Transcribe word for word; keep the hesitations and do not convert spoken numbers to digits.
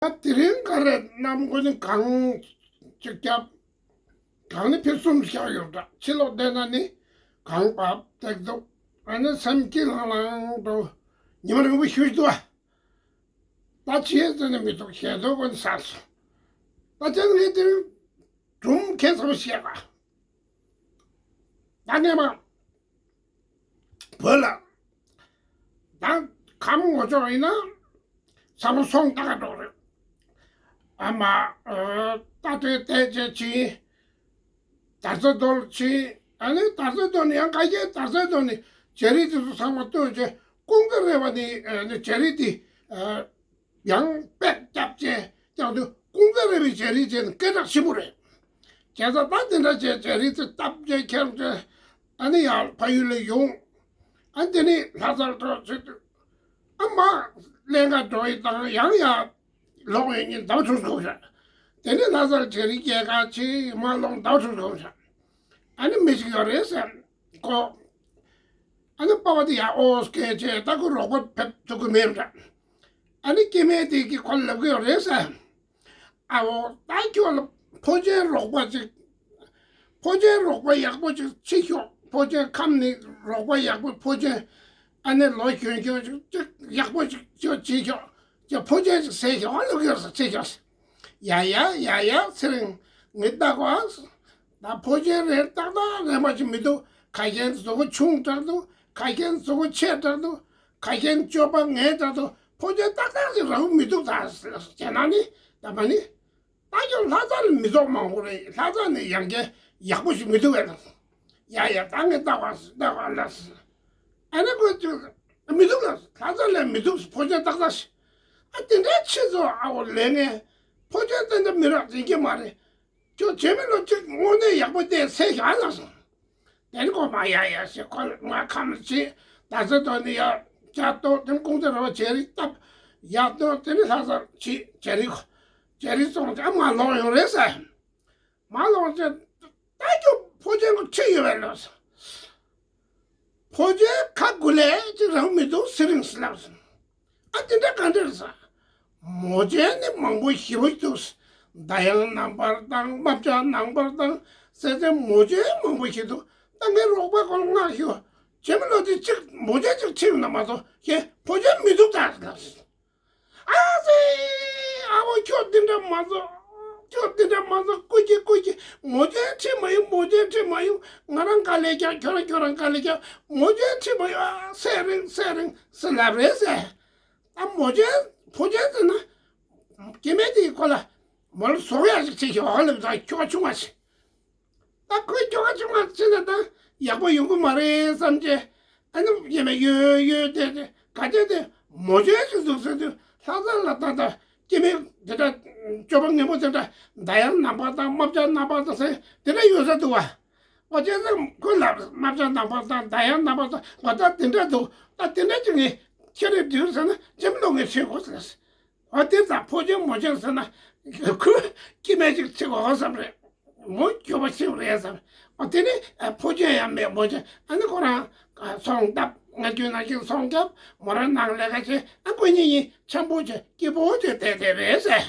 ད་དེ་རིང་ག་རེ་གནམ་སྒོ་ནི་གངས་ཅིག་བརྒྱབ། གངས་ནི་ཕི་གསུམ་བཞག་ཡོད་འདྲ། ཕྱི་ལོགས་བསྡད་ན་ནི་གངས་བབས་ཏེ་འདུག་ཨ་ནི་སེམས་སྐྱིད་ལྷང་ལྷང་དུ་ཉི་མ་རིང་པོ་བཞུགས་འདུག་ད་བྱས་ཙང་ནི་མི་འདུག་ཞེ་དོགས་ཀུན་ཟ་སོང་། ད་ཅང་ངས་དེ་སྒྲུང་ཁྱད་མཚར་པོ་བཤད་ག་ད་ངས་མ། བོད་ལ། ད་ཁམས་ངོ་ཅོག་ཡིན་ན། ཚང་མ་སོང་ལྟ་ག་འགྲོ་རེད། ཨ་མ། ད་དེ་དེ་ཅེ་ཅི། དར་རྩེ་རྡོ་ལ་ཕྱིན། ཨ་ནི་དར་རྩེ་རྡོ་ནི་ཡང་ག་གེ་དར་རྩེ་རྡོ་ནི་བྱ་རིགས་དེ་ཚོ་ཚང་མ་བཏོན་བྱས་ཀུང་ཙེ་རེ་བ་ནི་ཨ་ནི་བྱ་རིགས་དེ་ཡང་པད་བརྒྱབ་བྱས་ཀྱང་དུ་ཀུང་ཙེ་རེ་བའི་བྱ་རིགས་བྱས་ནི་སྐད་གྲགས་ཆེན་པོ་རེད། བྱས་ཙང་ད་དེ་འདྲ་བྱས་བྱ་རིགས་དེ་བཏབ་བྱས་ཁྱེར་བྱས་ཨ་ནི་ཡང་ཕ་ཡུལ་ལ་ཡོང་། ཨ་དེ་ནི་ལྷ་སར་འགྲོ་ཚུལ་དུ་ཨ་མ་ཀླན་ཀ་འགྲོ་ཡི་དང་ཡང་ཡང་ལོག་ཡོད་ཉིན་ཟླ་བ་དྲུག་གོམས་ཤག་དེ་ནས་ལྷ་སར་བྱ་རིགས་སྐྱེལ་ག་ཕྱིན་མ་ལོག་ཟླ་བ་དྲུག་གོམས་ཤག་ཨ་ནི་མི་ཞིག་ཡོད་རེད་ཟེར་གོ་ཨ་ནི་པ་བ་དེ་ཡ་ཨོ་སྐད་ཆེ་ད་ཁོ་རོགས་པ་ཕེབས་ཐུབ་ཀྱི་མེད་འདྲ། ཨ་ནི་སྐྱེ་དམན་དེ་གིས་ཁོ་ལབ་ཀྱི་ཡོད་རེད་ཟེར། ཨ་འོ་ད་ཁྱོད་ལ་ཕོ་ཆེན་རོགས་པ་ཅིག་ཕོ་ཆེན་རོགས་པ་ཡག་པོ་ཅིག་ཕྱི་ཤོག་ཕོ་ཆེན་ཁམས་ནི་རོགས་པ་ཡག་པོ་ཕོ་ཆེན་ཨ་ནི་ལོ་གཞོན་གཞོན་ཅིག་ཅིག་ཡག་པོ་ཅིག་ཅིག་ཕྱི་ཤོག་ཅིག་ཕོ་ཆེན་ཅིག་ཟས་ཤོག་ཨ་ལོ་གི་ཟ་ཕྱི་ཤོག་ཡ་ཡ་ཡ་ཡ་ཚེ་རིང་ངས་ལྟ་གོ་ཨ། ད་ཕོ་ཆེན་རེད་ཏག་ཏག་རེད་མ་ཅིག་མི་འདུག་ཁ་ཤས་གཟུགས་པོ་ཆུང་དྲགས་འདུག་ཁ་ཤས་གཟུགས་པོ་ཆེ་དྲགས་འདུག་ཁ་ཤས་སྤྱོད་པ་ངན་དྲགས་འདུག་ཕོ་ཆེན་ཏག་ཏག་ཅིག་རག་མི་འདུག་ད་ཟེར་ན་ནི་ད་མ་ནི། ད་ཀྱང་ལྷ་ས་ལ་མི་ཚོགས་མང་པོ་རེད། ལྷ་ས་ནས་ཡང་བསྐྱར་ཡག་པོ་ཞིག་མི་འདུག་བས་ལ། ཡ་ཡ་ད་ངས་ལྟ་བ་ལྟ་བ་ལ། ཨ་ནི་ཁོས་ཀྱང་མི་འདུག་ལ་ལྷ་ས་ལ་མི་འདུག་ཕོ་ཆེན་ཏག་ཏག་ཞིག་ཨ་དེ་འདྲའི་ཕྱི་ཚོགས་ཨ་འོ་ལས་ངན་ཕོ་ཆེན་དེ་འདྲ་མི་རག་ཡིན་གྱི་མ་རེད། ཁྱོད་བྱེད་མི་ལོ་གཅིག་དངོས་གནས་ཡག་པོ་བལྟས་ཚེ་ཞག་ལ་སོང་། དེ་ནི་ཁོ་མ་ཡ་ཡ་ཞེས་ཁོ་ལ་ང་ཁམས་ལ་ཕྱིན། ད་ཚེ་དོན་ནི་ཡ་བྱ་ཏོ་དེ་ནི་ཀུང་ཚེ་ར་བ་བྱེ་རིགས་བཏབ། ཡ་ཏོ་དེ་ནི་ལྷ་སར་ཕྱིན་བྱེ་རིགས་བྱེ་རིགས་སོང་ཙང་མ་ལོག་ཡོང་རེད་ཟེར། མ་ལོག་ཙང་ད་ཁྱོད་ཕོ་ཆེན་ཁོ་ཁྲིད་ཡོད་པས་ལོ་ཟེར། ཕོ་ཆེན་ཁ་དགུ་ལས་ཅིག་རང་མི་འདུག་ཟེར་རིང་ཟེར་ལབ་སོང་། ཨ་དེ་འདྲ་ག་འདྲ་རེད་ཟེར། མོ་ཆེན་ནི་མང་པོ་ཞེ་པོ་འདུག་ཟེར། ཟླ་ཡང་ནང་པར་དང་རྨ་བྱ་ནང་པར་དང་ཟེར་ཏེ་མོ་ཆེན་མང་པོ་ཞིག་འདུག་ད་ངའི་རོགས་པ་ཁོ་ལ་མངགས་ཞུ། བྱེད་མི་ལོ་དེ་གཅིག་མོ་ཆེན་གཅིག་ཁྲིད་ཡོང་ན་མ་གཏོགས་ཁྱེད་ཕོ་ཆེན་མི་འདུག་ད་ཟེར་ལབ་སོང་། ཨ་ཙི། ཨ་བོ་ཁྱོད་འདི་འདྲ་མ་བཟོ། ཁྱོད་འདི་འདྲ་མ་བཟོ་སྐུ་མཁྱེན་སྐུ་མཁྱེན། མོ་ཆེན་ཁྲིད་མ་ཡོང་མོ་ཆེན་ཁྲིད་མ་ཡོང་། ང་རང་དཀའ་ལས་རྒྱག་ཁྱོད་རང་ཁྱོད་རང་དཀའ་ལས་རྒྱག་མོ་ཆེན་ཁྲིད་མ་ཡོང་ཨ་སེ་རིང་སེ་རིང་ཟེར་ལབ་རེད་ཟེར། ད་མོ་ཆེན་ཕོ་ཆེན་ཟེར་ན། སྐྱེ་དམན་དེ་ཁོ་ལ་མོ་ལ་ཟོག་ཡག་ཅིག་བྱེད་ཤོག་ཨ་ལབ་ད་ཁྱོ་ག་ཆུང་བ་ཞིག་ད་ཁོས་ཁྱོ་ག་ཆུང་བ་བྱས་ན་ད་ཡག་པོ་ཡོང་གི་མ་རེད་བསམ་བྱས། ཨ་ནི་ཡེ་མ་ཡོད་ཡོད་དེ་དེ་ག་དེ་དེ་མོ་ཆེན་ཞིག་འདུག་ཟེར་དུས་ལྷ་ས་ལ་ད་ད་སྐྱེ་དམན་དེ་འདྲ་སྤྱོད་པ་ངན་པོ་དེ་འདྲ་ཟླ་ཡང་ནང་པ་དང་རྨ་བྱ་ནང་པ་དང་ཟེར་དེ་འདྲ་ཡོད་ས་འདུག་བ། ཨོ་ཅེ་ཟེར་ཁོས་ལབ་རྨ་བྱ་ནང་པ་དང་ཟླ་ཡང་ནང་པ་དང་ང་ད་དེ་འདྲ་འདུག་ད་དེ་འདྲ་ཅིག་ངས་ཁྱེད་རེ་འདུག་ཟེར་ན་སྐྱེ་དམན་ལོ་ངས་བྱེད་དགོས་ཟེར། འོ་དེ་ཙང་ཕོ་ཆེན་མོ་ཆེན་ཟེར་ན་ཁོས་སྐྱེ་དམན་ཅིག་ཁྲིད་དགོས་བསམ་རེད། མོ་སྐྱོ་པོ་ཞིག་རེད་བསམ། འོ་དེ་ནི་ཕོ་ཆེན་ཡང་མེད་མོ་ཆེན་ཨ་ནི་ཁོ་རང་ཚོང་བཏབ་ང་རྒྱུ་ནང་བཞིན་ཚོང་བརྒྱབ་མོ་རང་ནང་ལས་ཀ་བྱེད་ཨ་ཁོ་གཉིས་གཉིས་འཆམ་པོ་བྱེད་སྐྱིད་པོ་བྱེད་བསྡད་བསྡད་རེད་ཟེར།